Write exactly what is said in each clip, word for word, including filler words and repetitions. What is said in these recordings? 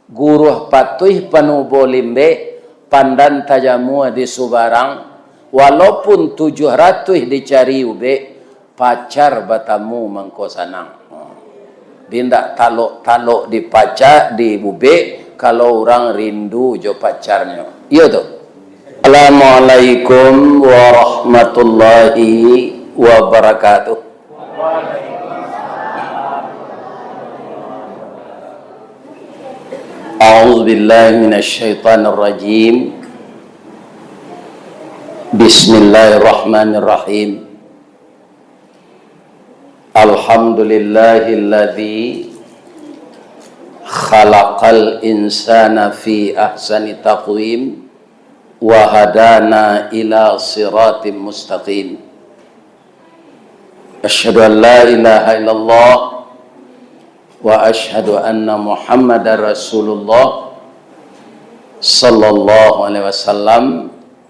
Guruah patuih panubo limbek, pandan tajamua di subarang, walaupun tujuah ratuih dicari ubek, pacar batamu mangko sanang. Di ndak talok-talok di pacar, di ubek, kalau urang rindu jo pacarnyo. Iyo tu. Assalamualaikum warahmatullahi wabarakatuh. A'udzubillahi minasyaitonirrajim. Bismillahirrahmanirrahim. Alhamdulillahilladzi khalaqal insana fi ahsani taqwim wa hadana ila siratim mustaqim. Asyhadu an la ilaha illallah wa asyhadu anna Muhammadar Rasulullah sallallahu alaihi wasallam,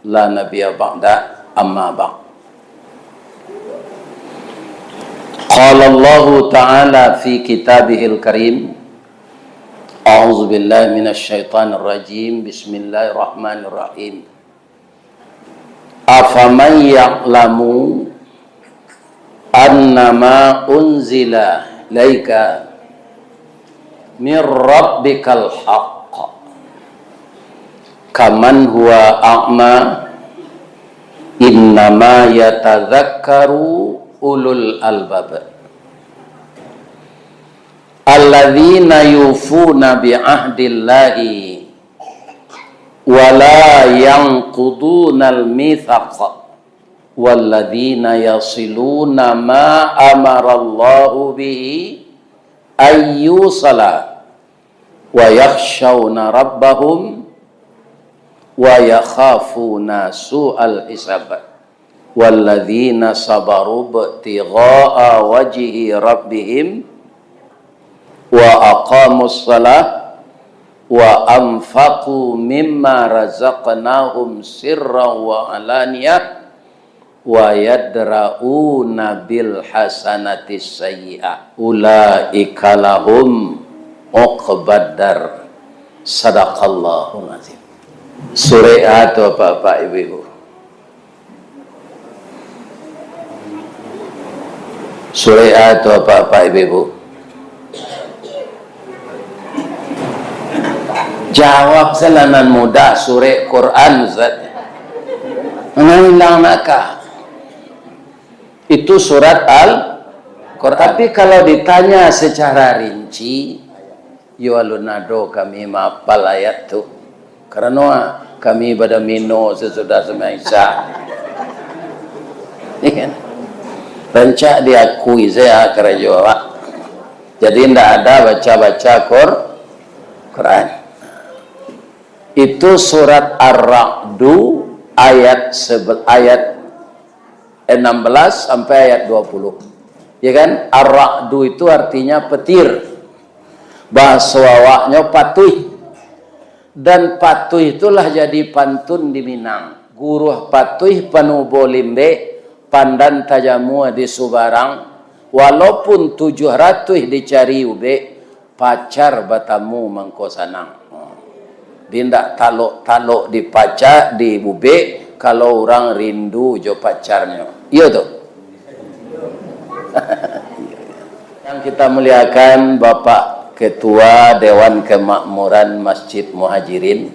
la nabiyya ba'da, amma ba'd. Qala Allahu ta'ala fi kitabihil karim, a'udzubillahi minasyaitonirrajim, bismillahirrahmanirrahim. Afaman ya'lamu annama unzila ilaika mir rabbikal haqq kaman huwa a'ma, innama yatadzakkaru ulul albab. Alladzina yufuna bi ahdillahi wa la yanqudunal mitsaq, walladzina yasiluna ma amarallahu bihi ayyusala, wa yakhsyauna rabbahum wa yakhafuna su'al hisab. Walladzina sabaru ibtigha'a wajhi rabbihim wa aqamus shalah wa anfaqu mimma razaqnahum sirran wa alaniyah wa yadra'una bil hasanatis sayyi'ah ulaika lahum uqbad dar. Sadaqallahul azim. Surek a tu, apak-apak, ibu-ibu? Surek a tu, apak-apak, ibu-ibu? Jawab salah nan mudah, surek Quran, Ustaz. Nan ilang nakah. Itu surat Al-Quran. Tapi kalau ditanya secara rinci, yo alun ado kami maapal ayat tu. Karano kami bada mino sasudah sumbayang Isya. Iya kan? Rancak diakui saja karajo awak. Jadi ndak ada baca-baca Qur-, Quran. Itu surat Ar-Ra'du ayat sebe-, ayat enam belas sampai ayat dua puluh. Ya kan? Ar-Ra'du itu artinya petir. Bahaso awaknyo patuih. Dan patuih itulah jadi pantun di Minang. Guruah patuih panubo limbek, pandan tajamua di subarang, walaupun tujuah ratuih dicari ubek, pacar batamu mangko sanang. Di ndak talok-talok di pacar, di ubek, kalau urang rindu jo pacarnyo. Iyo tu. Yang kita muliakan Bapak Ketua Dewan Kemakmuran Masjid Muhajirin,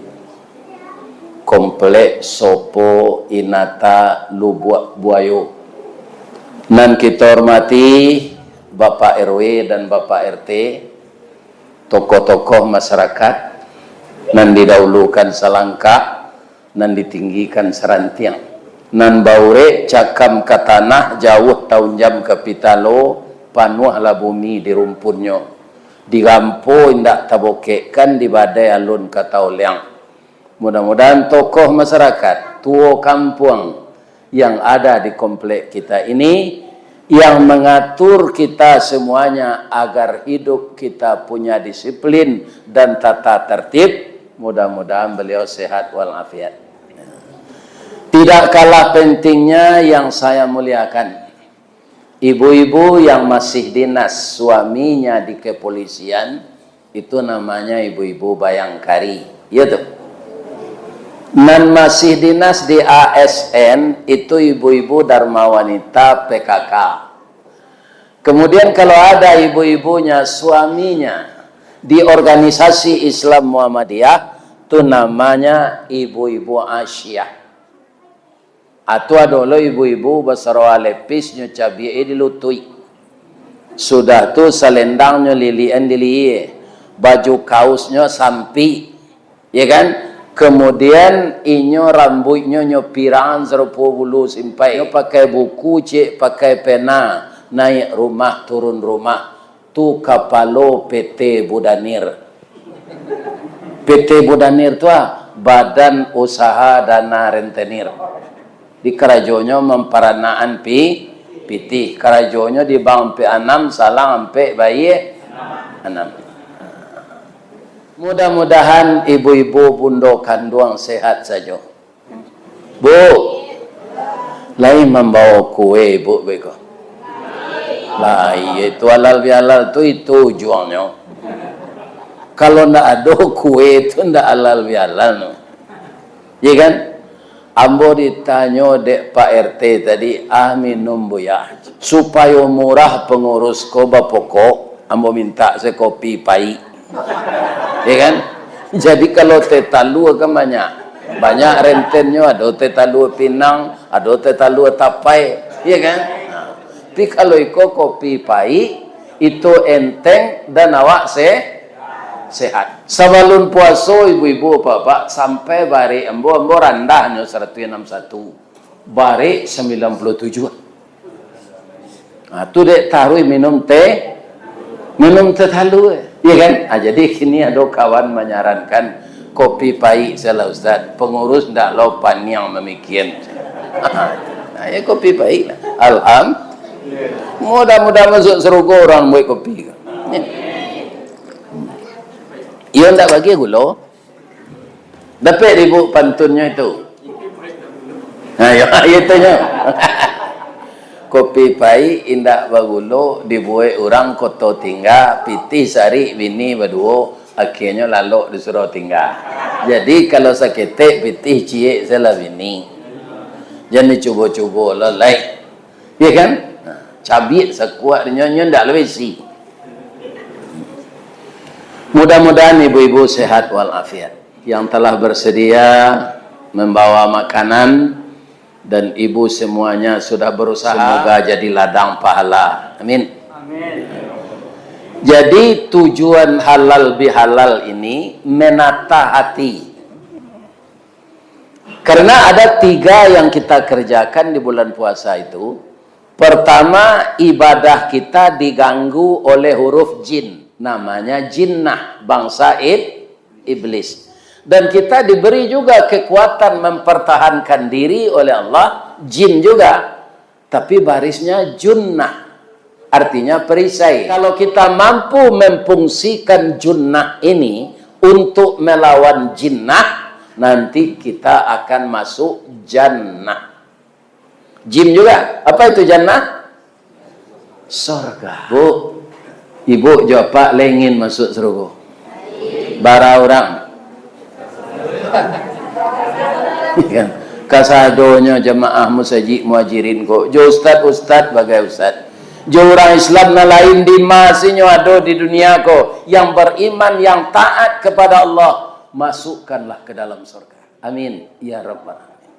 Komplek Sopo Inata Lubuak Buayo. Nan kita hormati Bapak R W dan Bapak R T, tokoh-tokoh masyarakat, nan didahulukan salangkah, nan ditinggikan sarantiang. Nan baurek cakam ka tanah, jauah taunjam ka pitalo, panuahlah bumi di rumpunnyo. Dirampo indak tabokekkan, di badai alun ka taoleang. Mudah-mudahan tokoh masyarakat, tuo kampuang yang ada di komplek kita ini, yang mengatur kita semuanya agar hidup kita punya disiplin dan tata tertib, mudah-mudahan beliau sehat walafiat. Tidak kalah pentingnya yang saya muliakan, ibu-ibu yang masih dinas, suaminya di kepolisian, Itu namanya ibu-ibu bayangkari. Iya tu. Nan masih dinas di A S N, itu ibu-ibu Dharma Wanita P K K. Kemudian kalau ada ibu-ibunya, suaminya di organisasi Islam Muhammadiyah, tu namanya ibu-ibu Asyiyah. Atu ado lo ibu-ibu basaroa lepis nyo cabiak di lutuik. Sudah tu salendangnyo lilian di lihia, baju kausnyo sampik, ya kan? Kemudian inyo rambuiknyo nyo pirangan sarupo bulu simpai. Nyo pakai buku ciek, pakai pena, naik rumah turun rumah. Tu kapalo P T Budanir. P T Budanir tu ah, Badan Usaha Dana Rentenir. Di karajonyo mamparanaan pi-, pitih. Karajonyo di bank ampek anam, salang ampek, baiak anam. Mudah-mudahan ibu-ibu bundo kanduang sehat sajo. Bu, lai mambawa kue, Bu, beko? Lai, itu halal bihalal tu, itu ujuangnyo. Kalau ndak ado kue tu, ndak halal bihalal tu. Iya kan? Ambo ditanyo dek Pak R T tadi, "Ah, minum, Buya, supayo murah pangurus ko bapokok, ambo mintak se kopi paik." Ya kan? Jadi kalau teh talua kan banyak. Banyak rentennyo, ado teh talua pinang, ado teh talua tapai. Ya kan? Nah, tapi kalau iko kopi paik, itu enteng dan awak se-, sehat. Sabalun puaso, ibu-ibu, bapak-bapak, sampai barek ambo, ambo randahnyo saratuih anam satu. Barek sambilan puluah tujuah. Ha, tu dek taruih minum teh, minum teh talua, ya kan? Ha, jadi kini ado kawan manyarankan kopi paik salah ustaz, pangurus ndak lo paniang mamikian. Nah, ya kopi paik lah. Alham-, mudah-mudahan masuk sarugo urang buek kopi. Ya. Iyo ndak bagi gulo. Dapek di Bu pantunnyo itu? Nah, yo, itu nyo. Kopi paik indak bagulo dibuek urang koto tingga, pitih sarik bini baduo, akhianyo lalok di surau tingga. Jadi, kalau saketek pitih ciek salah bini. Jan dicubo-cubo lo lai. Iya kan? Nah, cabiak sakuat nyo, nyo ndak lo isi. Mudah-mudahan ibu-ibu sehat walafiat. Yang telah bersedia membawa makanan dan ibu semuanya sudah berusaha, semoga jadi ladang pahala. Amin. Amin. Jadi, tujuan halal bihalal ini menata hati. Karena ada tiga yang kita kerjakan di bulan puasa itu. Pertama, ibadah kita diganggu oleh huruf jin. Namanya jinnah, bangsa ib-, iblis. Dan kita diberi juga kekuatan mempertahankan diri oleh Allah, jin juga. Tapi barisnya junnah, artinya perisai. Kalau kita mampu memfungsikan junnah ini untuk melawan jinnah, nanti kita akan masuk jannah. Jim juga. Apa itu jannah? Sorga. Bu, ibu jo apak lai ingin masuk surga? Bara urang? Kan? Kasadonyo jamaah musajik Muhajirin ko, jo ustad-ustad bagai ustad, jo urang Islam nan lain di ma se nyo ado di dunia ko, yang beriman, yang taat kepada Allah, masukkanlah ke dalam surga. Amin ya rabbal alamin.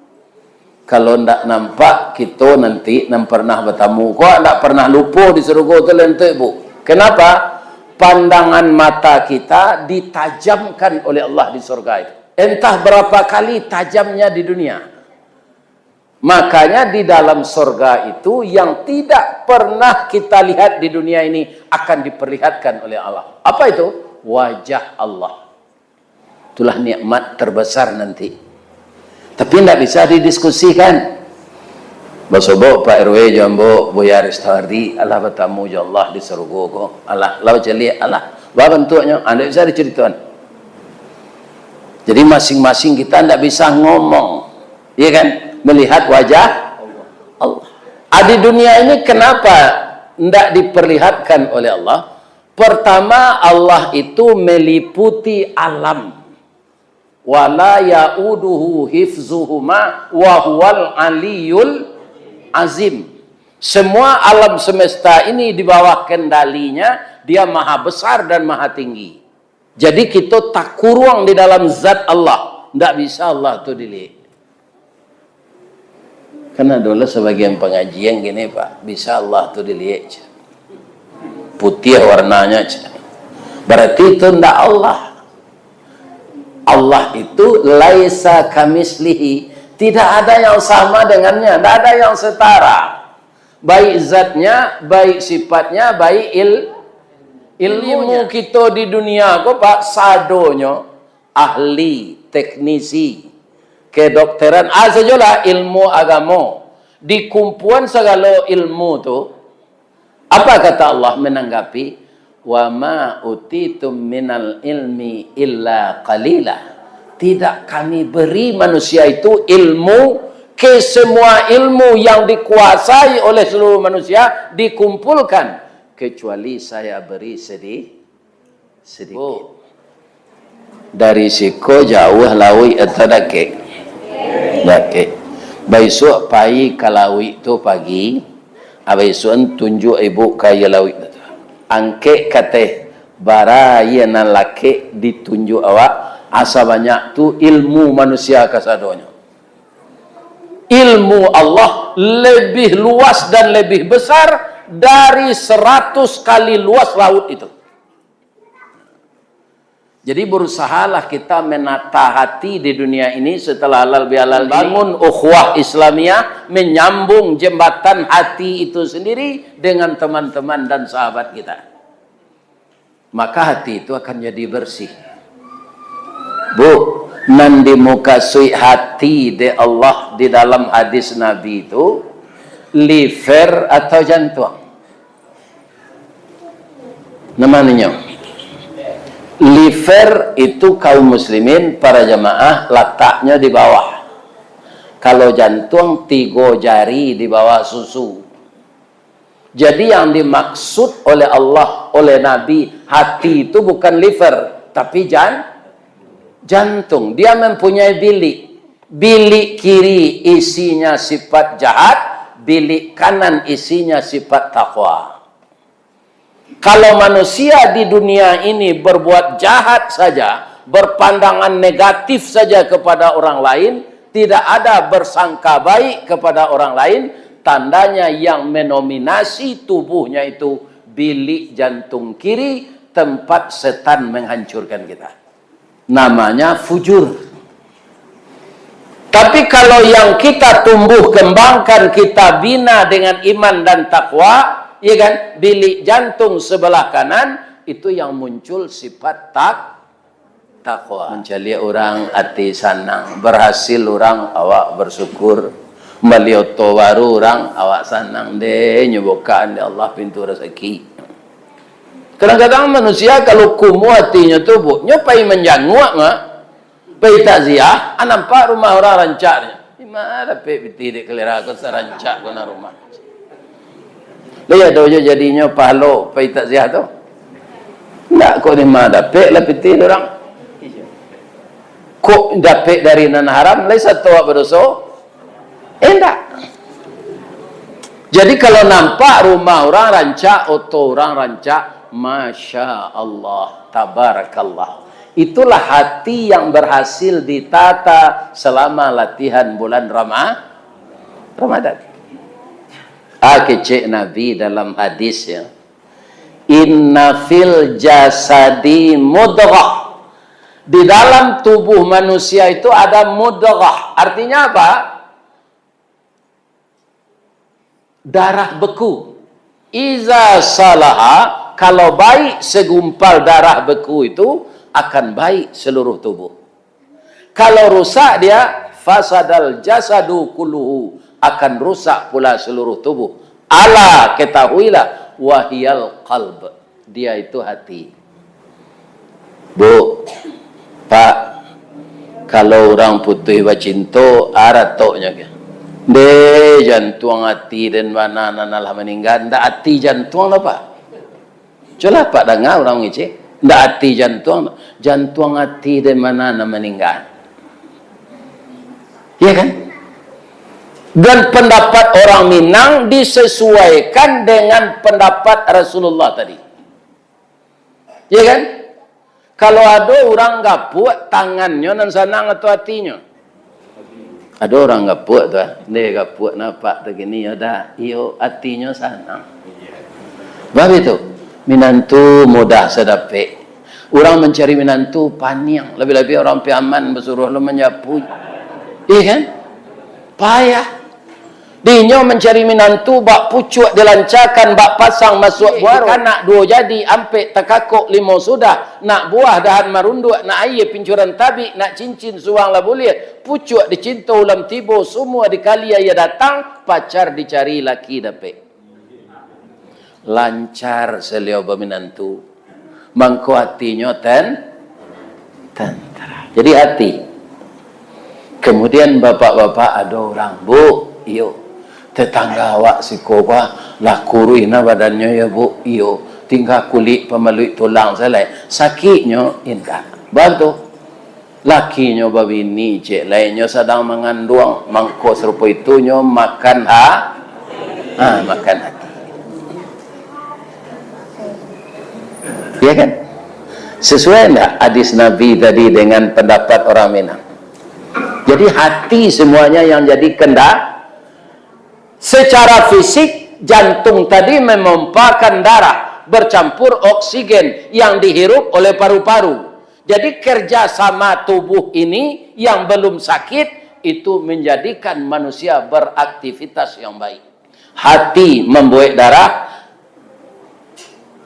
Kalau ndak nampak kito nanti nan pernah batamu ko, ndak pernah lupo di surga tu lentek, Bu. Kenapa? Pandangan mata kita ditajamkan oleh Allah di surga itu. Entah berapa kali tajamnya di dunia. Makanya di dalam surga itu yang tidak pernah kita lihat di dunia ini akan diperlihatkan oleh Allah. Apa itu? Wajah Allah. Itulah nikmat terbesar nanti. Tapi ndak bisa didiskusikan. Basobok Pak R W jo ambo, Buya Ristawardi, alah batamu jo Allah di sarugo ko. Alah, lah bacaliak, alah. Ba bantuaknyo, ah, ndak bisa dicaritoan. Jadi masing-masing kita ndak bisa ngomong, iya kan? Melihat wajah Allah. Ah, di dunia ini kenapa ndak diperlihatkan oleh Allah? Pertama, Allah itu meliputi alam. "Wa la yauduhu hifzuhuma wa huwal aliyul azim." Semua alam semesta ini di bawah kendalinya, Dia maha besar dan maha tinggi. Jadi, kita takuruang di dalam zat Allah. Ndak bisa Allah tu diliek. Kan adolah sabagian pangajian gini, Pak, bisa Allah tu diliek, cek. Putiah warnanya, cek. Berarti itu ndak Allah. Allah itu laisa kamislihi, tidak ada yang sama dengannya, ndak ada yang setara. Baik zatnya, baik sifatnya, baik il-, ilmu kita di dunia ko, Pak, sadonyo ahli, teknisi, kedokteran, ah, sajolah ilmu agamo. Dikumpuan sagalo ilmu tu, apa kata Allah menanggapi? "Wa ma utitum minal ilmi illa qalila." Tidak Kami beri manusia itu ilmu, kesemua ilmu yang dikuasai oleh seluruh manusia dikumpulkan, kecuali Saya beri sedih-, sedikit. Oh. Dari siko jauah lauik atau dakek? Dakek. Baisuak pai ka lauik tu pagi, ah, baisuak tunjuak ibu ka aia lauik tu. Angkek ka ateh, bara aia nan lakek ditunjuak awak, asa banyak tu ilmu manusia kasadonyo. Ilmu Allah lebih luas dan lebih besar dari seratus kali luas laut itu. Jadi, berusahalah kita menata hati di dunia ini setelah halal bihalal, bangun ukhuwah Islamiyah, menyambung jembatan hati itu sendiri dengan teman-teman dan sahabat kita. Maka hati itu akan jadi bersih. Bu, nan dimukasuik hati dek Allah di dalam hadis Nabi itu, liver atau jantuang? Nama ninyo? Liver itu, kaum muslimin, para jamaah, lataknyo di bawah. Kalau jantuang, tigo jari di bawah susu. Jadi, yang dimaksud oleh Allah, oleh Nabi, hati itu bukan liver, tapi jan-, jantung. Dia mempunyai bilik. Bilik kiri isinya sifat jahat, bilik kanan isinya sifat takwa. Kalau manusia di dunia ini berbuat jahat saja, berpandangan negatif saja kepada orang lain, tidak ada bersangka baik kepada orang lain, tandanya yang mendominasi tubuhnya itu bilik jantung kiri, tempat setan menghancurkan kita. Namanya fujur. Tapi kalau yang kita tumbuh kembangkan, kita bina dengan iman dan takwa, ya kan, bilik jantung sebelah kanan, itu yang muncul sifat tak-, takwa. Mancaliak urang, ati sanang. Berhasil urang, awak bersyukur. Bali oto baru urang, awak sanang deh, nyo bukaan dek Allah pintu rasaki. Kadang-kadang manusia kalau kumuh atinyo tu, Bu, nyo pai manjanguak, mak. Pai takziah, ah, nampak rumah urang rancak, nyo, "Di ma dapek pitih dek kalera ko sarancak ko nan rumah?" Lai ado jo jadinyo pahalo pai takziah tu? Ndak, kok di ma dapek lah pitih dek urang? Kok dapek dari nan haram, lai sato awak badoso? Indak. Jadi, kalau nampak rumah urang rancak, oto urang rancak, Masya Allah, Tabarakallah. Itulah hati yang berhasil ditata selama latihan bulan Rama-, Ramadan. Ah, kecek Nabi dalam hadis, ya. "Inna fil jasadi mudghah." Di dalam tubuh manusia itu ada mudghah. Artinya apa? Darah beku. Iza salaha, kalau baik segumpal darah beku itu, akan baik seluruh tubuh. Kalau rusak dia, fasadal jasadu kulluhu, akan rusak pula seluruh tubuh. Ala, ketahuilah, wahiyal qalb, dia itu hati. Bu, Pak, kalau urang putuih bacinto, aratok nyo ke? Ndeh, jantuang ati den bana nan alah maningga, ndak ati jantuang lah, Pak. Cubolah Apak danga urang mangecek. Ndak ati jantuang, jantuang ati dari ma nan maningga? Iya kan? Dan pendapat orang Minang disesuaikan dengan pendapat Rasulullah tadi. Iya kan? Kalau ado urang gapuak, tangannyo nan sanang atau atinyo? Ado urang gapuak tu, ah. Deh, gapuak napak tu kini, yo dak? Iyo, atinyo sanang. Bab itu, minantu mudah sadapek. Urang mancari minantu paniang, labiah-labiah urang Piaman basuruah lo manjapuik. Iya kan? Payah. Dinyo mancari minantu, bak pucuak dilancakan, bak pasang masuak buaro. Kanak duo jadi, ampek takakok, limo sudah, nak buah dahan marunduak, nak aia pincuran tabik, nak cincin suang lah buliah, pucuak dicinto ulam tibo, sumua dikali aia datang, pacar dicari laki dapek. Lancar saliau baminantu. Mangko atinyo ten-, tentera. Jadi ati. Kemudian bapak-bapak ado urang, "Bu, iyo, tetangga awak siko ko lah kuruih nah badannyo yo, Bu, iyo, tingga kulik pamaluik tulang sajo lai. Sakiknyo indak." Bantu. Lakinyo babini, cek, lai nyo sadang manganduang, mangko sarupo itu nyo makan ha-, ha, makan hati. Ya kan? Sesuai ndak hadis Nabi tadi dengan pendapat orang Minang? Jadi hati semuanya yang jadi kendak-, secara fisik, jantung tadi memompakan darah, bercampur oksigen yang dihirup oleh paru-paru. Jadi, kerja sama tubuh ini yang belum sakit, itu menjadikan manusia beraktivitas yang baik. Hati membuek darah,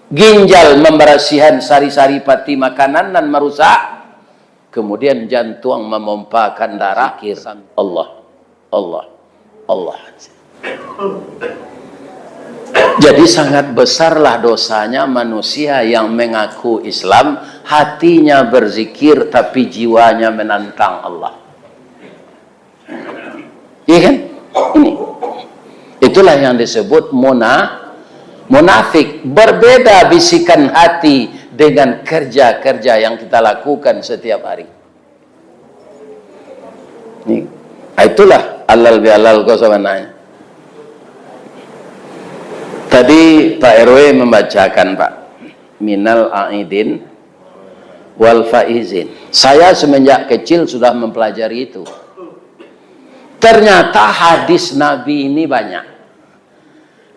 ginjal memberasihan sari-sari pati makanan nan marusak, kemudian jantuang memompakan darah, zikir, Allah, Allah, Allah. Jadi, sangat besarlah dosanya manusia yang mengaku Islam, hatinya berzikir, tapi jiwanya menantang Allah. Iya kan? Ini. Itulah yang disebut muna-, munafik. Berbeda bisikan hati dengan kerja-kerja yang kita lakukan setiap hari. Ni. Ah, itulah halal bihalal ko sabananyo. Tadi Pak R W membacakan, Pak, minal aidin wal faizin. Saya semenjak kecil sudah mempelajari itu. Ternyata hadis Nabi ini banyak.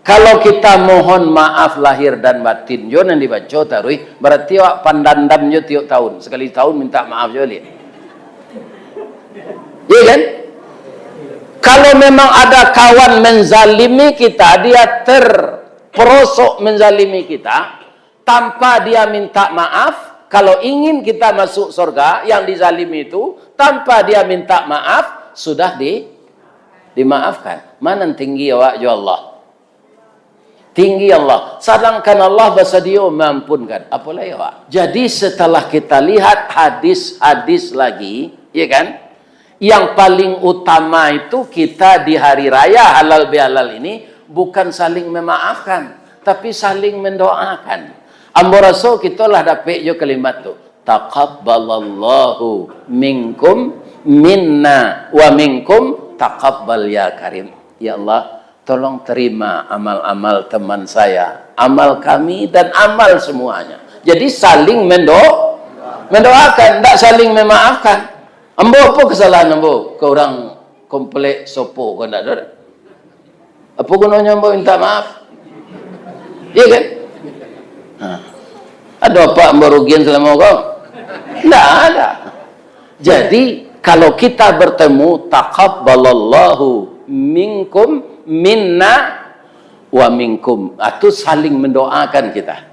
Kalau kita mohon maaf lahir dan batin jo nan dibaco taruih, berarti awak pandandam jo tiok tahun. Sekali tahun minta maaf jo liak. Iya kan? Kalau memang ada kawan menzalimi kita, dia terperosok menzalimi kita, tanpa dia minta maaf, kalau ingin kita masuk surga, yang dizalimi itu, tanpa dia minta maaf, sudah di-, dimaafkan. Ma nan tinggi awak jo Allah? Tinggi Allah. Sadangkan Allah basadio maampunkan. Apo lai awak? Jadi, setelah kita lihat hadis-hadis lagi, ya kan? Yang paling utama itu kita di hari raya halal bihalal ini bukan saling memaafkan, tapi saling mendoakan. Ambo raso kito lah dapek jo kalimat tu, "Taqabbalallahu minkum, minna wa minkum, taqabbal ya karim." Ya Allah, tolong terima amal-amal teman saya, amal kami, dan amal semuanya. Jadi, saling mendo-, mendoakan, ndak saling memaafkan. Ambo apo kesalahan ambo ka urang komplek Sopo ko, ndak ado doh? Apo gunonyo ambo minta maaf? Iya kan? Ha. Ado apo ambo rugian salamo ko? Ndak ado. Jadi, kalau kita bertemu, "Taqabbalallahu minkum, minna wa minkum." Ah, tu saling mendoakan kita.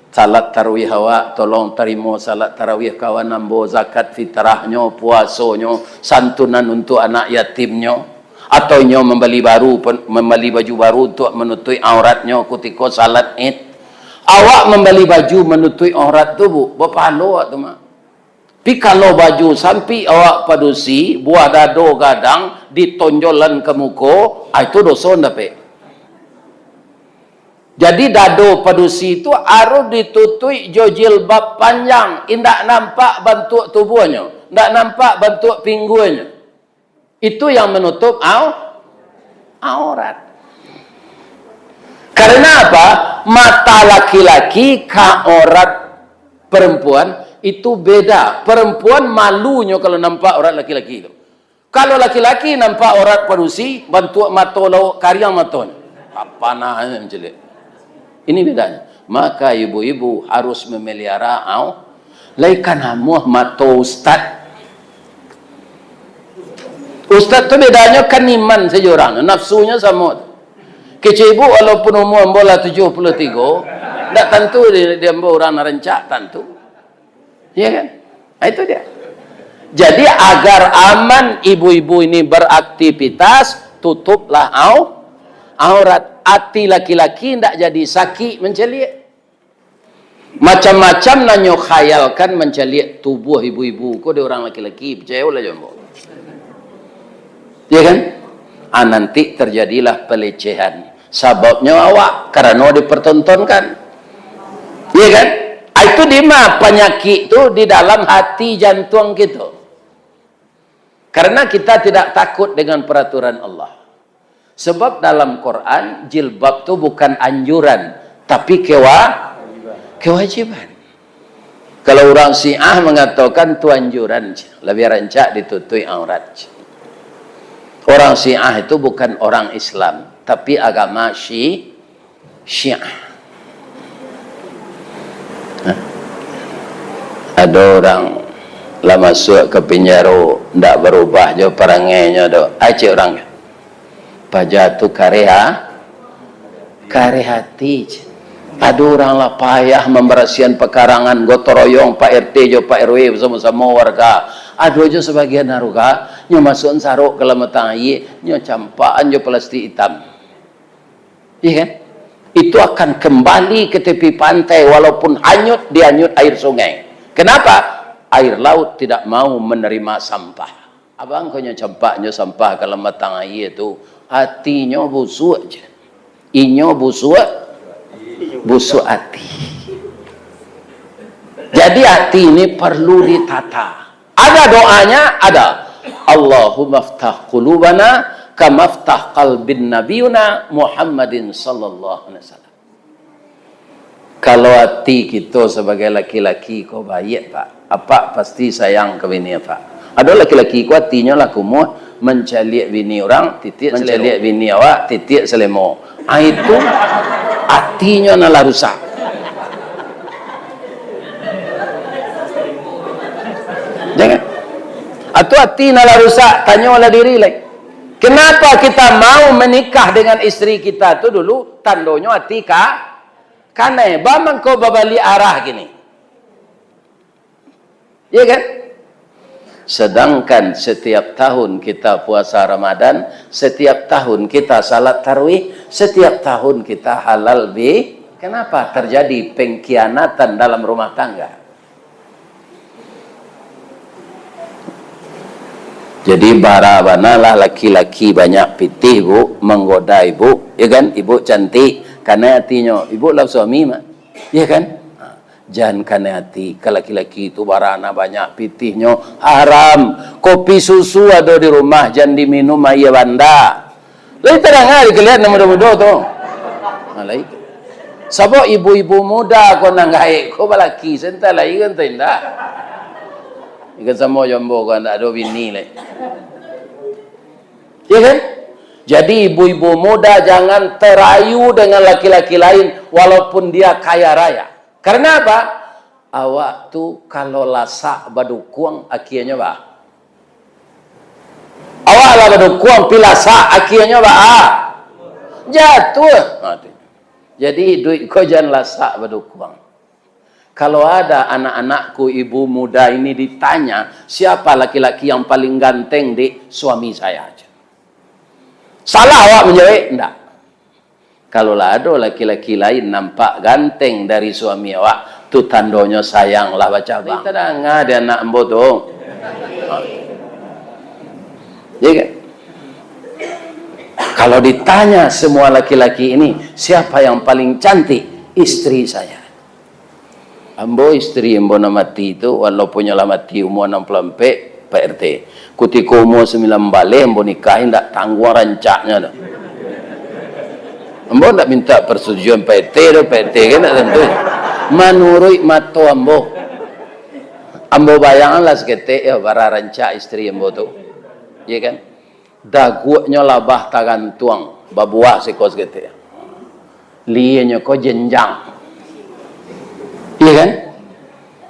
Salat tarawih awak, tolong tarimo salat tarawih kawan ambo, zakat fitrahnyo, puasonyo, santunan untuk anak yatimnyo, atau inyo mambali baru, pen-, mambali baju baru untuk manutuik auratnyo kutiko salat Id. Awak mambali baju manutuik aurat tu, Bu, bapahalo awak tu, Mak. Tapi kalau baju sampik awak padusi, buah dado gadang, ditonjolan ka muko, ah, itu doso ndak, Pek? Jadi, dado padusi tu harus ditutuik jo jilbab panjang, indak nampak bantuak tubuahnyo, indak nampak bantuak pingguangnyo. Itu yang menutup au-, aurat. Karena apa? Mata laki-laki ka aurat perempuan itu beda. Perempuan malunyo kalau nampak aurat laki-laki itu. Kalau laki-laki nampak aurat padusi, bantuak mato lauak kariang matonyo. Papanah mancaliak. Ini bedanya. Maka ibu-ibu harus memelihara au-, lai ka namuah mato ustad. Ustad tu bedanyo kan iman sajo urang, nafsunyo samo. Kecek ibu, walaupun umua ambo lah tujuah puluah tigo, ndak tantu di, di ambo urang nan rancak, tantu. Iya kan? Nah, itu dia. Jadi, agar aman ibu-ibu ini beraktivitas, tutuplah au-, aurat. Ati laki-laki ndak jadi sakik mancaliak. Macam-macam nan nyo khayalkan mancaliak tubuah ibu-ibu ko dek urang laki-laki, picayolah jo ambo. Ya kan? Ah, nanti terjadilah pelecehan. Sababnyo awak, karano dipertontonkan. Ya kan? Ah, itu di ma panyakik tu? Di dalam hati jantuang kito. Karena kita tidak takut dengan peraturan Allah. Sebab dalam Quran, jilbab tu bukan anjuran, tapi kewa-, kewajiban. Kalau urang Syiah mangatokan tu anjuran, labiah rancak ditutuik aurat. Urang Syiah itu bukan urang Islam, tapi agama Syi-, Syiah. Hah? Ado urang lah masuak ka pinjaro, ndak barubah jo parangainyo do. Ai cek urang, paja tu kareh a-, kareh ati, cek. Ado urang lah payah mambarasiahan pakarangan, gotong royong, Pak R T jo Pak R W basamo-samo warga. Ado jo sabagian warga, nyo masuak sarok ka dalam batang aia, nyo campakan jo plastik itam. Iya kan? Itu akan kembali ke tepi pantai, walaupun hanyut, dianyut air sungai. Kenapa? Air laut tidak mau menerima sampah. Abang ko nyo campak nyo sampah ka dalam batang aia tu, atinyo busuak je. Inyo busuak, busuak ati. Jadi, ati ini perlu ditata. Ada doanya? Ada. Allahumma ftah qulubana kama ftah qalbin nabiyuna Muhammadin sallallahu alaihi wasallam. Kalau ati kito sabagai laki-laki ko baiak, Pak, apak pasti sayang ka bini apak. Ado laki-laki ko atinyo lah kumuah, mancaliak bini urang, titiak salemo. Mancaliak bini awak, titiak salemo. Ah, itu atinyo nan lah rusak. Jangan. Atau ati nan lah rusak, tanyolah diri lai. Kenapa kita mau menikah dengan istri kita tu dulu, tandonyo ati ka-, kanai. Ba mangko babaliak arah kini. Iya kan? Sedangkan setiap tahun kita puasa Ramadan, setiap tahun kita salat tarawih, setiap tahun kita halal bi-, kenapa terjadi pengkhianatan dalam rumah tangga? Jadi, bara bana lah laki-laki banyak pitih, Bu, manggoda ibu, ya kan? Ibu cantik, kanai atinyo, ibu lah suami mah, ya kan? Ha, jan kanai ati ka laki-laki tu, bara nan banyak pitihnyo, haram. Kopi susu ado di rumah, jan diminum aia banda. Lai tadanga dikalian nan mudo-mudo tu. Ha, lai. Sabab ibu-ibu muda ko nan gaek ko balaki, santa lai kan, santa indak. Ikan samo jo ambo ko, ndak ado bini lai. Ya kan? Jadi, ibu-ibu muda jangan terayu dengan laki-laki lain, walaupun dia kaya raya. Karena apa? Awak tu kalau lasak badukuang, akianyo ba-, awak lah badukuang, pi lasak, akianyo ba-, ah, jatuah. Ha, tu. Jadi, iduik ko jan lasak badukuang. Kalau ada anak-anakku, ibu muda ini ditanya, "Siapa laki-laki yang paling ganteng, Dek?" "Suami saya," aja. Salah awak manjawab? Ndak. Kalau lah ado laki-laki lain nampak ganteng dari suami awak, tu tandonyo sayang lah bacabang. Kita danga di anak ambo tu. Ya kan? Kalau ditanya semua laki-laki ini, siapa yang paling cantik? Istri saya. Ambo, istri ambo nan mati tu, walaupun nyo lah mati umua anam puluah ampek, Pak R T. Kutiko umua sambilan baleh ambo nikah, indak tangguang rancaknyo tu. Ambo indak minta persetujuan Pak R T tu, Pak R T kan indak tantu. Manuruik mato ambo. Ambo bayanganlah saketek, yo, bara rancak istri ambo tu. Iya kan? Daguaknyo labah tagantuang, babuah siko saketek. Lienyo ko jenjang. Iya kan?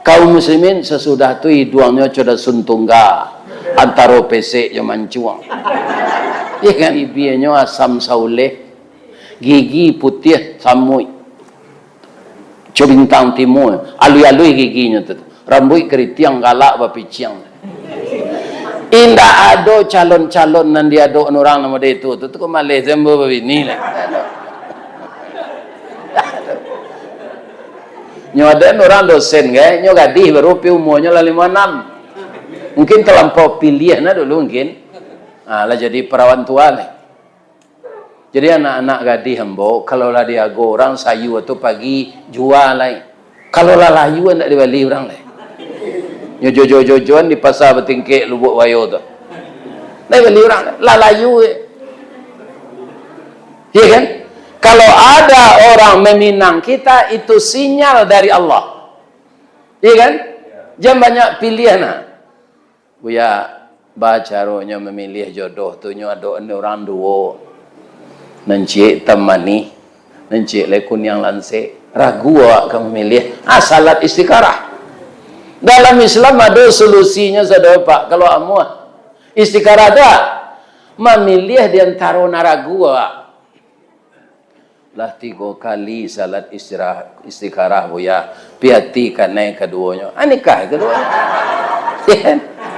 Kaum muslimin, sasudah tu iduangnyo co dasun tungga, antaro pesek jo mancuang. Iya kan? Bibianyo asam sauleh, gigi putiah samuik. Co bintang timua, aluih-aluih giginyo tu. Rambuik karitiang galak bapiciang. Indak ado calon-calon nan diadok urang nan model itu. Tu, tu ko maleh sambo babini lah. Nyo ado urang dosen, kan? Nyo gadih baru, tapi umuanyo lah limo anam. Mungkin talampau piliah nah dulu mungkin. Ah, lah jadi perawan tua lah. Jadi anak-anak gadih ambo, kalau lah diago urang sayua tu pagi, jua lai. Kalau lah layu, ndak dibali urang lai. Nyo jojo-jojoan di Pasa Batingkek, Lubuak Buayo tu. Ndak dibali urang, lah layu. Iya kan? Kalau ada orang meminang kita, itu sinyal dari Allah. Iya kan? Jan banyak piliah nah. Buya, ba caronyo mamiliah jodoh tu, nyo adok urang duo. Nan ciek itam manih, nan ciek lai kuniang lansek. Ragu awak ka mamiliah. Ah, salat istikharah. Dalam Islam ado solusinyo sado, Pak. Kalau amuah istikharah tu, ah, mamiliah di antaro nan ragu awak. Lah tigo kali salat istira-, istikharah, Buya. Pi ati kanai kaduonyo. Ah, nikah kaduonyo.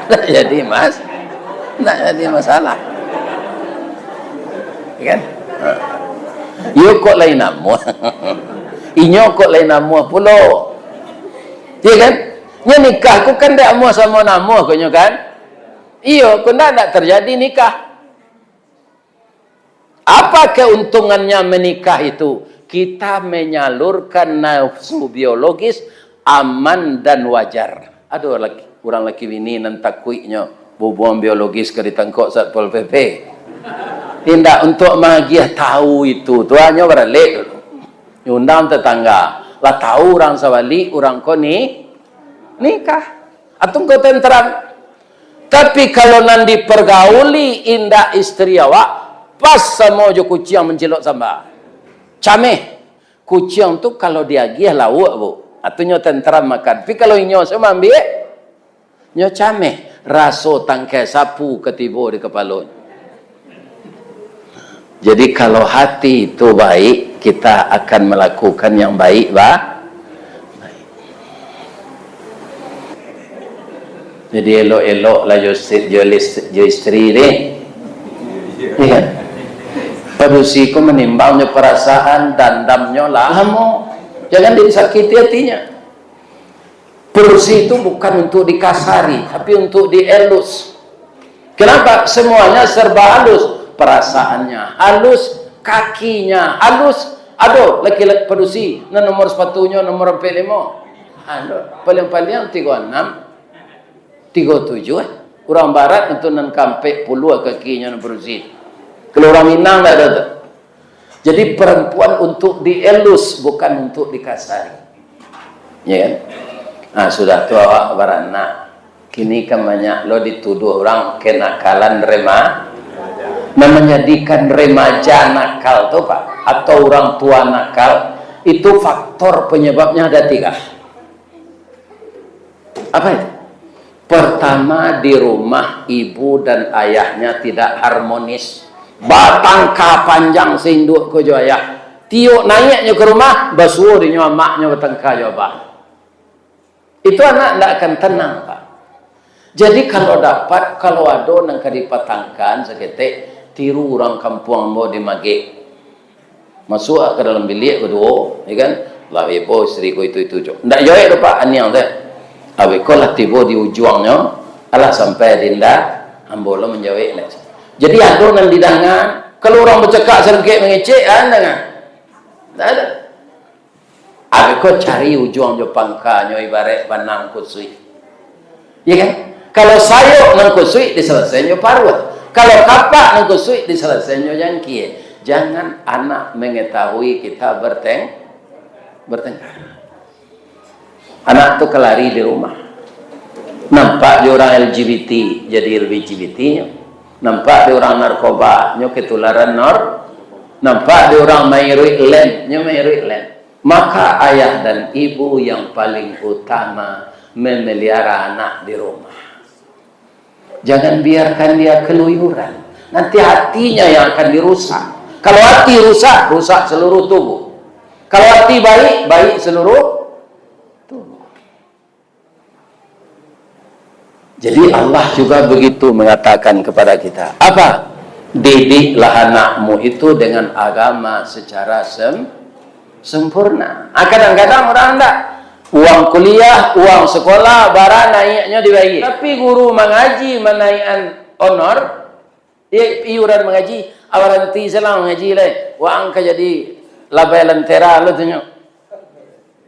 Ndak jadi mas-, ndak jadi masalah. Kan? Ha. Iyo kok lain namuah. Inyo kok lain namuah pulo. Iya kan? Nyo nikah ko kan ndak amuah samo namuah ko nyo kan? Iyo, ko ndak, ndak terjadi nikah. Apa keuntungannya menikah itu? Kita menyalurkan nafsu biologis aman dan wajar. Ado laki, urang laki bini nan takuiknyo hubungan biologis ka ditangkok Satpol P P. Indak, untuk maagiah tahu itu, tu hanyo baralek dulu. Undang tetangga. Lah tahu urang sabalik, urang ko ni nikah. Atau engkau tenteram. Tapi kalau nan dipergauli indak istri awak, pas samo jo kuciang mancilok samba. Cameh. Kuciang tu kalau diagiah lauak, Bu. Atunyo tenteram makan. Tapi kalau inyo se maambiak, nyo cameh. Raso tangkai sapu ka tibo di kapalonyo. Jadi, kalau hati itu baik, kita akan melakukan yang baik, ba-, baik. Jadi, elok-eloklah jo si-, jo lis-, jo istri ni. Iya. Padusi ko manimbang jo parasaan, dandamnyo lah lamo. Jangan disakiti hatinya. Padusi itu bukan untuk dikasari, tapi untuk dielus. Kenapa? Semuanya serba halus. Perasaannya halus, kakinya halus. Ado laki-laki padusi, nan nomor sapatunyo nomor ampek limo. Ado. Paling-paling tigo anam, tigo tujuh, eh. Urang barat itu nan ka ampek puluah kakinyo nan padusi. Kalau urang Minang ndak ado tu. Jadi, perempuan untuk dielus, bukan untuk dikasari. Ya kan? Nah, sudah tu awak baranak. Kini kan banyak lo dituduh urang kenakalan rema-, nah, manjadikan remaja nakal tu, Pak, atau urang tua nakal, itu faktor penyebabnya ada tiga. Apa itu? Pertama, di rumah ibu dan ayahnya tidak harmonis. Batangka panjang si induak ko jo ayah. Tiok naiaknyo ka rumah, basuo dinyo amaknyo batangka jo abah. Itu anak ndak akan tenang, Pak. Jadi, kalau dapat, kalau ado nan ka dipatangkan saketek, tiru urang kampuang ambo di Magek. Masuak ka dalam biliak baduo, ya kan? Lah heboh istri ko itu, itu, cok. Ndak jawek doh, Pak, aniang teh. Abih ko lah tibo di ujuangnyo, alah sampai dinda, ambo lo manjawek lah. Jadi, ado nan didanga, Kalau urang bacakak sadikit mangecek, ah, ndak, ah? Ndak ado. Abih ko cari ujuang jo pangkanyo, ibaraik banang kusuik. Ya kan? Kalau sayok nan kusuik, disalasaian jo paruik. Kalau kapak nan kusuik, disalasaian jo jangkie. Jangan anak mengetahui kita berteng-, bertengkar. Anak tu ka lari di rumah. Nampak jo urang L G B T, jadi L G B T-nyo. Nampak jo urang narkoba, nyo ketularan nor-, nampak jo urang main iruik lem, nyo main iruik lem. Maka ayah dan ibu yang paling utama memelihara anak di rumah. Jangan biarkan dia keluyuran. Nanti hatinya yang akan dirusak. Kalau hati rusak, rusak seluruh tubuh. Kalau hati baik, baik seluruh tubuh. Jadi Allah juga begitu mengatakan kepada kita. Apa? Didiklah anakmu itu dengan agama secara sem-, sempurna. Ah, kadang-kadang urang ndak. Uang kuliah, uang sekolah, bara naiaknyo dibayie. Tapi guru mangaji manaiakan honor, i-, iuran mangaji, awaranti salang mangaji lai. Waang ka jadi labai lentera lo tu nyo.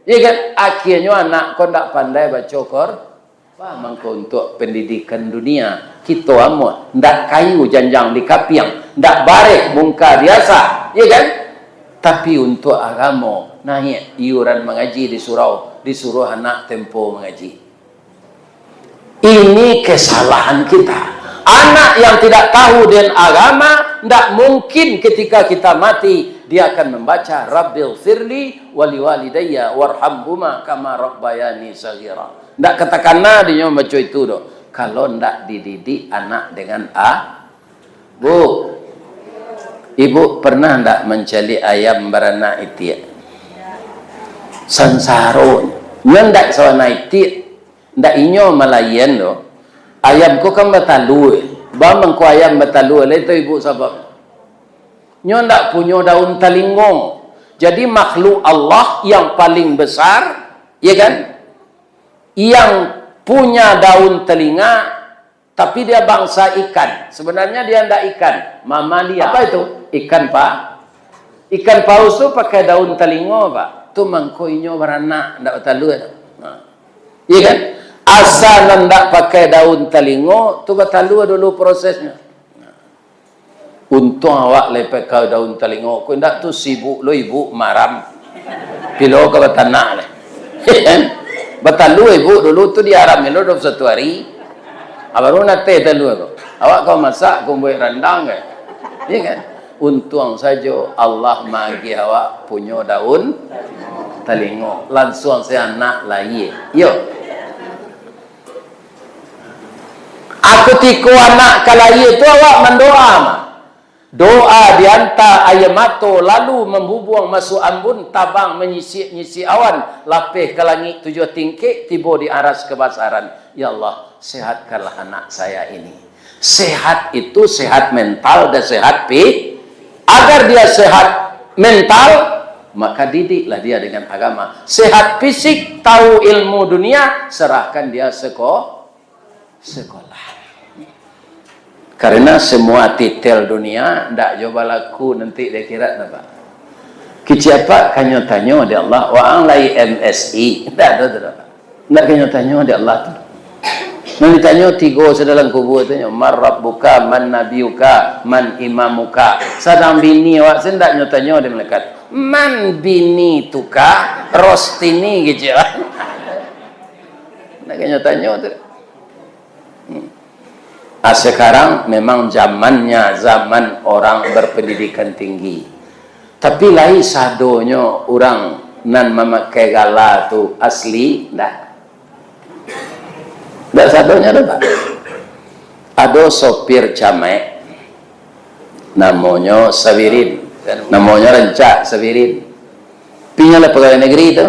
Iya kan? Akhirnyo anak ko ndak pandai baco Qur-, Wah, mangko untuak pendidikan dunia, kito amuah, ndak kayu janjang di kapiang, ndak bareh mungka diasah, iya kan? Tapi untuak agamo, naiak iuran mangaji di surau, disuruah anak tempo mangaji. Ini kesalahan kita. Anak yang tidak tahu dengan agama, ndak mungkin ketika kita mati, dia akan membaca, "Rabbighfirli waliwalidayya warhamhuma kama rabbayani shaghira." Ndak katakana dinyo mambaco itu doh, kalau ndak dididik anak dengan a-, Bu, ibu pernah ndak mancaliak ayam baranak itiak? Sansaro. Nyo ndak sawana itiak, ndak inyo malayian doh. Ayam ko kan batalua. Ba mangko ayam batalua lai tu ibu sabab. Nyo ndak punyo daun talingo. Jadi makhluk Allah yang paling besar, ya kan? Yang punya daun telinga, tapi dia bangsa ikan. Sebenarnya dia ndak ikan, mamalia. Apa itu? Ikan pa-, ikan paus tu pakai daun talingo, Pak. Tu mangko inyo baranak, ndak batalua. Nah. Iya kan? Asa nan ndak pakai daun talingo, tu batalua dulu prosesnya. Untuang awak lai pakai daun talingo, kok indak tu sibuk lo ibu maram. Pilo ka batanak lai. Batalua ibu dulu tu diaram lo dua puluh satu hari. Ah, baru nateh talua tu. Awak ka masak, ka mambuek randang ka. Iya kan? Untuang sajo Allah maagiah awak punyo daun talingo. Lansuang se anak lahia. Iyo. Ah, kutiko anak ka lahia tu awak mandoa mah. Doa dianta aia mato, lalu mambubuang masuak ambun, tabang manyisik-nyisik awan, lapeh ka langik tujuah tingkek, tibo di aras kabasaran. Ya Allah, sehatkanlah anak saya ini. Sehat itu sehat mental dan sehat fi-, agar dia sehat mental, maka didiklah dia dengan agama. Sehat fisik, tahu ilmu dunia, serahkan dia seko-, sekolah. Karena semua titel dunia ndak jo balaku nanti di akhirat, napa? Kicik apak kanyo tanyo di Allah, waang lai M Si, ndak ado tu, ndak. Ndak kanyo tanyo di Allah tu. Nan ditanyo tigo se dalam kubua tu nyo, "Man rabbuka, man nabiyuka, man imamuka." Sadang bini awak se ndak nyo tanyo di malaikat, "Man bini tuka, Rostini," kecek lah. Ndak kanyo tanyo tu. Hmm. Ah, sekarang memang zamannya zaman orang berpendidikan tinggi. Tapi lai sadonyo urang nan mamakai gala tu asli, ndak. Ndak sadonyo tu, Pak. Ado sopir camaik, namonyo Sabirin. Namonyo rancak, Sabirin. Tapi inyo lah pegawai negeri tu.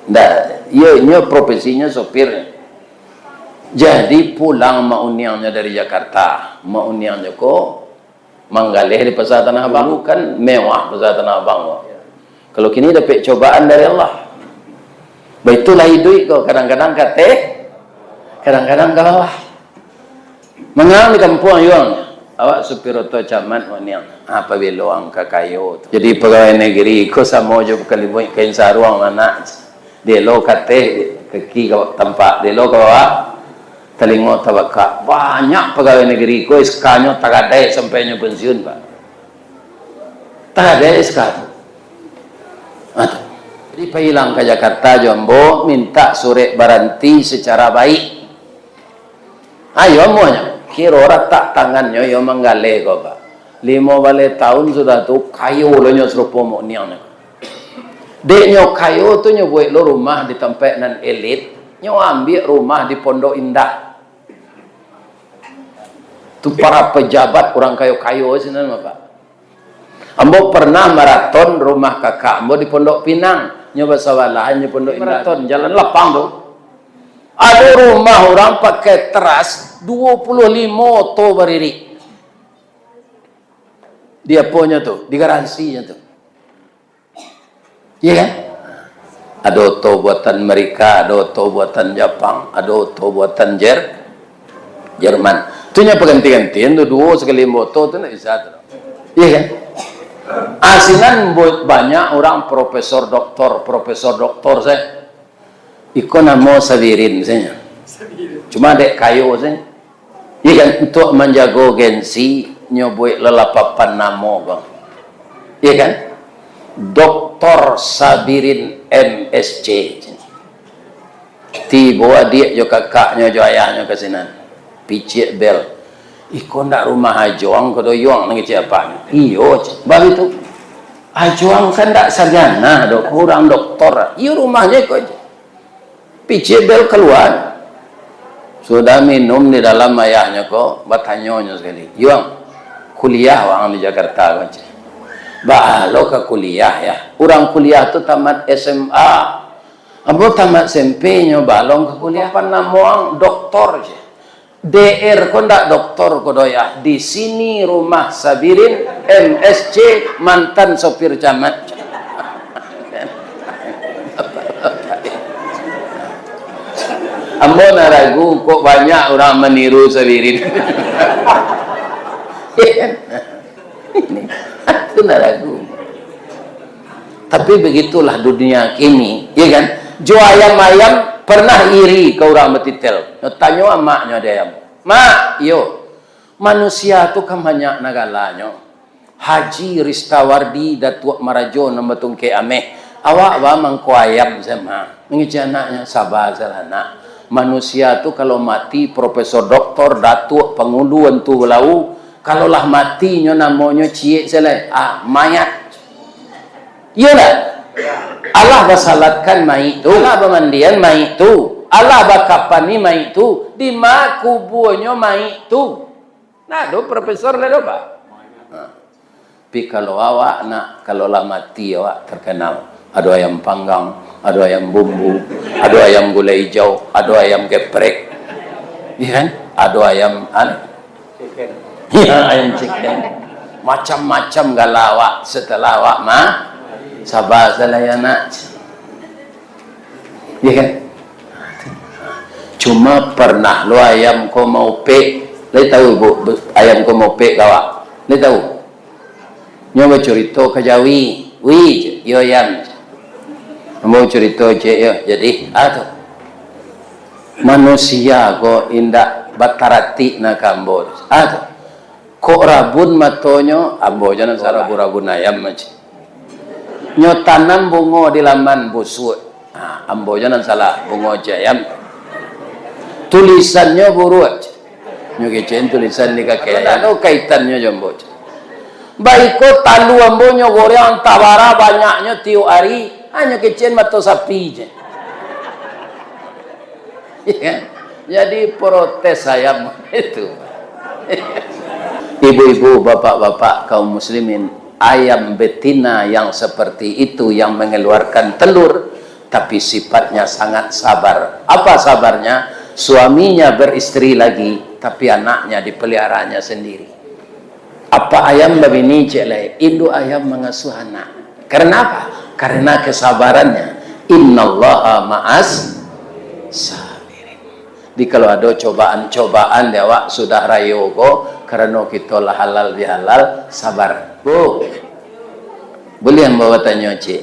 Ndak, iyo, inyo profesinyo sopir. Jadi pulang mak uniangnyo dari Jakarta. Mak uniangnyo ko manggaleh di Pasar Tanah Abang. Dulu kan mewah Pasar Tanah Abang ko. Kalau kini dapek cobaan dari Allah. Baitulah iduik ko, kadang-kadang ka ateh, kadang-kadang ka bawah. Mangang di kampuang yuang. Awak supir oto camat, wak niang. Ah, pabilo ang ka kayo tu. Jadi pagawai nagari ko samo jo pakalibuik kain saruang, anak. Dielo ka ateh, kaki ka tampak, dielo ka bawah, talingo tabakak. Banyak pagawai nagari ko S K-nyo tagadai sampai nyo pensiun, Pak. Tagadai S K tu. Ah, tu. Jadi, pailang ka Jakarta jo ambo, minta surek baranti secara baik. Ayo, amuahnyo. Kiro ratak tangannyo, iyo manggaleh ko, Pak. Limo baleh taun sudah tu, kayo lo nyo sarupo mok niang nyo. Dek nyo kayo tu, nyo buek lo rumah di tampek nan elit, nyo ambiak rumah di Pondok Indah. Tu para pejabat urang kayo-kayo sinan mah, Pak. Ambo pernah maraton rumah kakak ambo di Pondok Pinang. Nyo basabalahan jo Pondok Indah. Maraton, jalan lapang tu. Ado rumah urang pakai teras, duo puluah limo oto baririk. Di aponyo tu? Di garansinyo tu. Iya kan? Ado oto buatan Amerika, ado oto buatan Japang, ado oto buatan Jer-, Jerman. Tu nyo paganti-gantian tu, duo sakali ambo oto tu ndak bisa tu. Iya kan? Asinan buat banyak urang profesor doktor, profesor doktor sajo. Iko namo Sabirin sajo. Cuma dek kayo sajo. Iya kan, untuak manjago gengsi, nyo buek lalapapan namo, Bang. Iya kan? Doktor Sabirin M S C. Tibo adiak jo kakaknyo jo ayahnyo ka sinan. Piciak bel. Iko ndak rumah Ajuang ko do, Yuang, nan kecek apak. Iyo, cek. Bagitu. Ajuang kan ndak sarjana do, kurang doktor. Iyo rumahnyo iko, cek. Piciak bel kalua. Sudah minum di dalam ayahnyo ko, batanyo nyo sakali, "Yuang, kuliah waang di Jakarta ko?" cek. "Baa lo ka kuliah, Yah? Urang kuliah tu tamat S M A. Ambo tamat S M P nyo, baa lo ang ka kuliah?" "Apo namo ang?" "Doktor," cek. "D R ko ndak doktor ko do, Yah. Di sini rumah Sabirin, M S C, mantan sopir camat." Ambo nan ragu, kok banyak urang maniru Sabirin. Itu nan ragu. Tapi begitulah dunia kini, ya kan? Jo ayam-ayam pernah iri ka urang batitel. Nyo tanyo amaknyo di ayam, "Mak, iyo, manusia tu kan banyak nan galanyo. Haji Ristawardi, Datuak Marajo nan batungkek ameh. Awak ba mangko ayam sajo, Mak." Mangecek anaknyo, "Saba sajolah, Nak. Manusia tu kalau mati, profesor, doktor, datuak, pangulu, antu balau, kalau lah mati nyo namonyo ciek sajolah, ah, mayat." Iyo ndak? Alah basalatkan mayik tu, alah bamandian mayik tu, alah bakapani mayik tu, dima kubuanyo mayik tu? Ndak ado profesor lai doh, Pak. Nah. Tapi kalau awak, Nak, kalau lah mati awak, terkenal. Ado ayam panggang, ado ayam bumbu, ado ayam gulai ijau, ado ayam geprek. Iya kan? Ado ayam, anu, ya, ayam chicken. Macam-macam gala awak setelah awak ma-, saba sajolah, Nak. Iya kan? Cuma pernah lo ayam ko maupek. Lai tahu, Bu, be-, ayam ko maupek ka awak? Lai tahu? Nyo bacurito ka jawi. "Wi," "Iyo, Yam." Ambo curito ciek yo. Jadi, ah tu. Manusia ko indak bataratik na ka ambo. Ah tu. Kok rabun matonyo, ambo jo nan salah. Rabun-rabun ayam aja. Nyo tanam bungo di laman, busuak. Ha, ambo jo nan salah, bungo ciek ayam. Tulisannyo buruak. Nyo kecekan tulisan di kaki ayam. Ndak ado kaitannyo jo ambo. Baiko talu ambo nyo goreng antah bara banyaknyo tiok ari, hanyo kecekan mato sapi je. Iya kan? Jadi protes ayam itu. Ibu-ibu, bapak-bapak, kaum muslimin, ayam betina yang seperti itu yang mengeluarkan telur, tapi sifatnya sangat sabar. Apa sabarnya? Suaminya beristri lagi, tapi anaknya dipeliharanya sendiri. Apa ayam babini, cek lai, induk ayam mangasuah anak. Karena apa? Karena kesabarannya. Innallaha ma'as sabirin. Jadi, kalau ado cobaan-cobaan di awak sudah rayo ko, karano kito lah halal bihalal, sabar. Bu, buliah ambo batanyo, Cik?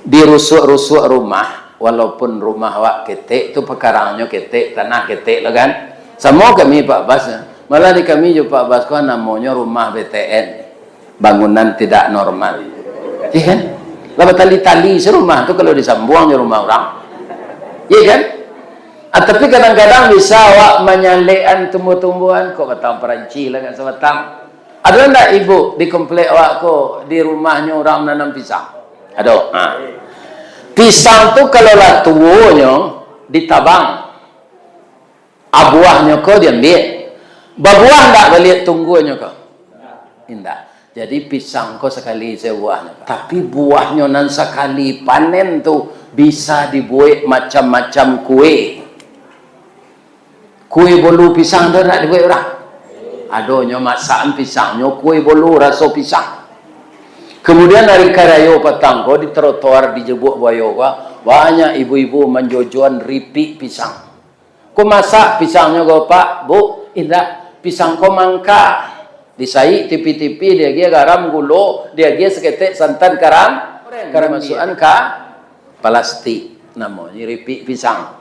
Di rusuak-rusuak rumah, walaupun rumah awak ketek tu, pakarangnyo ketek, tanah ketek lah kan. Samo kami Pak Bas, malah di kami jo Pak Bas ko namonyo rumah B T N, bangunan tidak normal. Iya kan? Lah batali-tali sarumah tu kalau disambuang jo rumah urang. Iya kan? Ah, tapi kadang-kadang bisa awak manyalekan tumbuh-tumbuhan, kok batang Paranci lah kan sabatang. Ado ndak ibu di komplek awak ko, di rumahnyo urang nanam pisang? Ado. Ha. Pisang tu kalau lah tuonyo, ditabang. Abuahnyo ko diambiak. Babuah ndak baliak tungguanyo ko? Indak. Jadi, pisang ko sakali sabuahnyo. Tapi, buahnyo nan sakali panen tu bisa dibuek macam-macam kue. Kue bolu pisang tu ndak dibuek urang? Adonyo masakan pisangnyo, kue bolu raso pisang. Kemudian, ari karayo patang ko, di trotoar di Jebuak Buayo ko, banyak ibu-ibu manjojoan ripik pisang. Ko masak pisangnyo ko, Pak, Bu? Indak. Pisang ko mangka. Disaik tipi-tipi, diagiah garam, gulo, diagiah saketek santan, karam, karam masuakan ka palastik. Namonyo ripik pisang.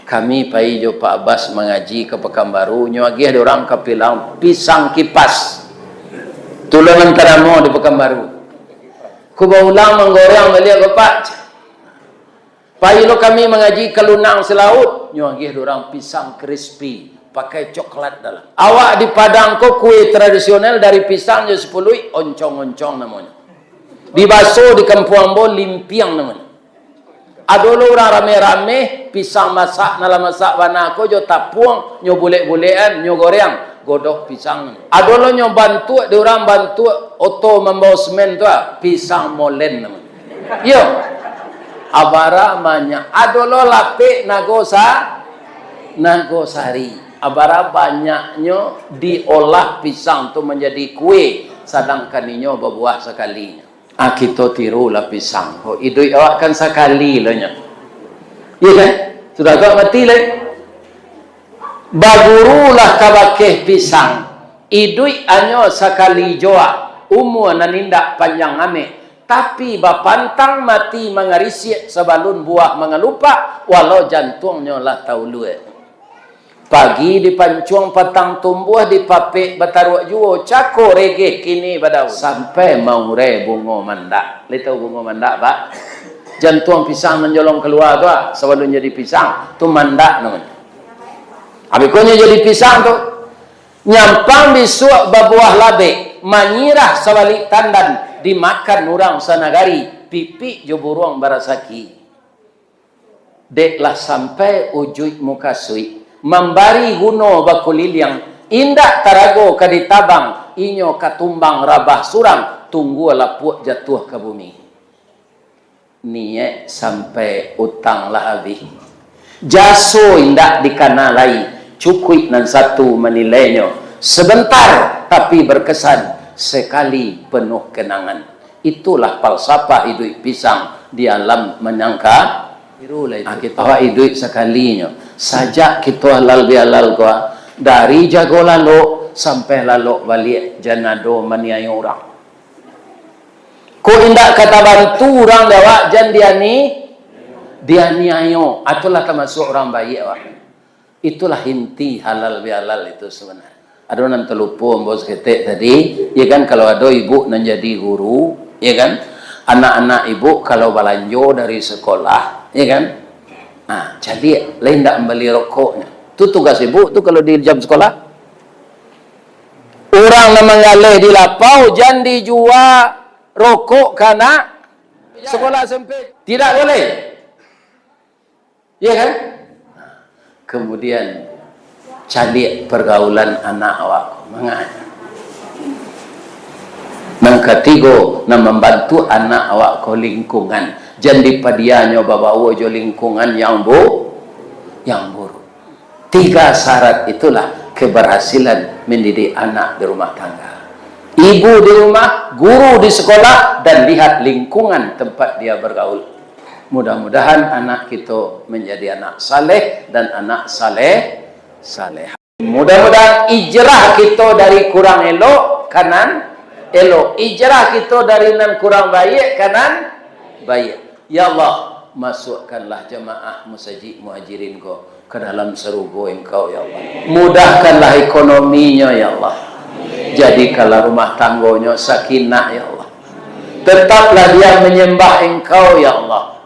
Kami pai jo Pak Bas mangaji ka Pakanbaru, nyo agiah dek urang ka pilang pisang kipas. Tu lo nan tanamo di Pakanbaru. Ko baulang manggoreang baliak ko, Pak. Pai lo kami mangaji ka Lunang Silaut, nyo agiah dek urang pisang krispi, pakai coklat dalam. Awak di Padang ko kue tradisional dari pisang jo sipuluik, oncong-oncong namonyo. Di baso di kampuang ambo, limpiang namonyo. Ado lo urang rame-rame, pisang masak, nan lah masak bana ko jo tapuang, nyo bulek-bulekan, nyo goreang, godok pisang. Ado lo nyo bantuak, di urang bantuak oto mambao semen tu, ah, pisang molen namonyo. Iyo. Abara banyak. Ado lo lapek nago sa-, nago sari. Abara banyaknyo diolah pisang tu manjadi kue, sadangkan inyo babuah sakalinyo. Ah, kito tirulah pisang ko. Iduik awak kan sakali lo nyo. Iyo kan? Sudah tu mati lai. Bagurulah ka bakeh pisang. Iduik hanyo sakali joa, umua nan indak panjang amek, tapi bapantang mati mangarisiak sabalun buah mangalupak, walau jantuangnyo lah taulua. Pagi dipancuang patang tumbuah, dipapek bataruak juo, cako regeh kini badaun. Sampai maurai bungo mandak. Lai tahu bungo mandak, Pak? Jantuang pisang manjolong kalua tu, ah, sabalun jadi pisang, tu mandak namonyo. Abih ko nyo jadi pisang tu, nyampang bisuak babuah labek, manyirah sabalik tandan, dimakan urang sanagari, pipik jo buruang barasaki. Dek lah sampai ujuik mukasuik, mambari guno bakuliliang, indak tarago ka ditabang, inyo ka tumbang rabah surang, tunggua lapuak jatuah ka bumi. Niaik sampai utang lah abih. Jaso indak dikana lai, cukuik nan satu manilainyo. Sebentar, tapi berkesan, sekali penuh kenangan. Itulah falsafah iduik pisang di alam manyangka. Tirulah itu. Ah, kito awak iduik sakalinyo. Sajak kito halal bihalal ko, dari jago lalok sampai lalok baliak, jan ado maniayo urang. Ko indak ka tabantu urang dek awak, jan diani-, dianiayo. Ah, tu lah tamasuak urang baiak awak. Itulah inti halal bihalal itu sabananyo. Ado nan talupo ambo saketek tadi, ya kan, kalau ado ibu nan jadi guru, ya kan, anak-anak ibu kalau balanjo dari sekolah, ya kan, nah, caliak, lai indak mambali rokoknyo. Tu tugas ibu tu kalau di jam sekolah. Urang nan manggaleh di lapau, jan dijua rokok ka anak sekolah S M P. Tidak boleh. Iya kan? Kemudian, caliak pergaulan anak awak ko, mangaji. Nan katigo, nan mambantu anak awak ko lingkungan. Jan dipadianyo babawa jo lingkungan yang bu-, yang buruk. Tiga syarat itulah keberhasilan mendidik anak di rumah tangga. Ibu di rumah, guru di sekolah, dan lihat lingkungan tempat dia bergaul. Mudah-mudahan anak kito manjadi anak saleh dan anak saleh, salehah. Mudah-mudahan ijrah kito dari kurang elok ka nan elok, ijrah kito dari nan kurang baiak ka nan baiak. Ya Allah, masuakkanlah jamaah Masajik Muhajirin ko ka dalam sarugo Engkau, ya Allah. Mudahkanlah ekonominyo, ya Allah. Jadikanlah rumah tanggonyo sakinah, ya Allah. Tetaplah dia manyambah Engkau, ya Allah.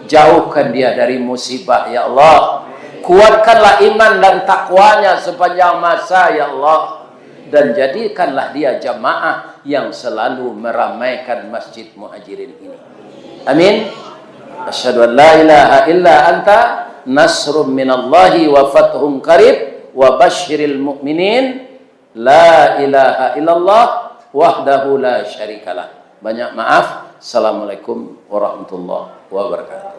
Jauhkan dia dari musibah, ya Allah. Kuatkanlah iman dan takwanya sapanjang masa, ya Allah. Dan jadikanlah dia jamaah yang selalu meramaikan Masjid Muhajirin ini. Amin. Asyhadu an la ilaha illa anta, nasrum minallahi wa fathun qarib, wa basyiril mu'minin, la ilaha illallah, wahdahu la syarikalah. Banyak maaf. Assalamualaikum warahmatullahi wabarakatuh.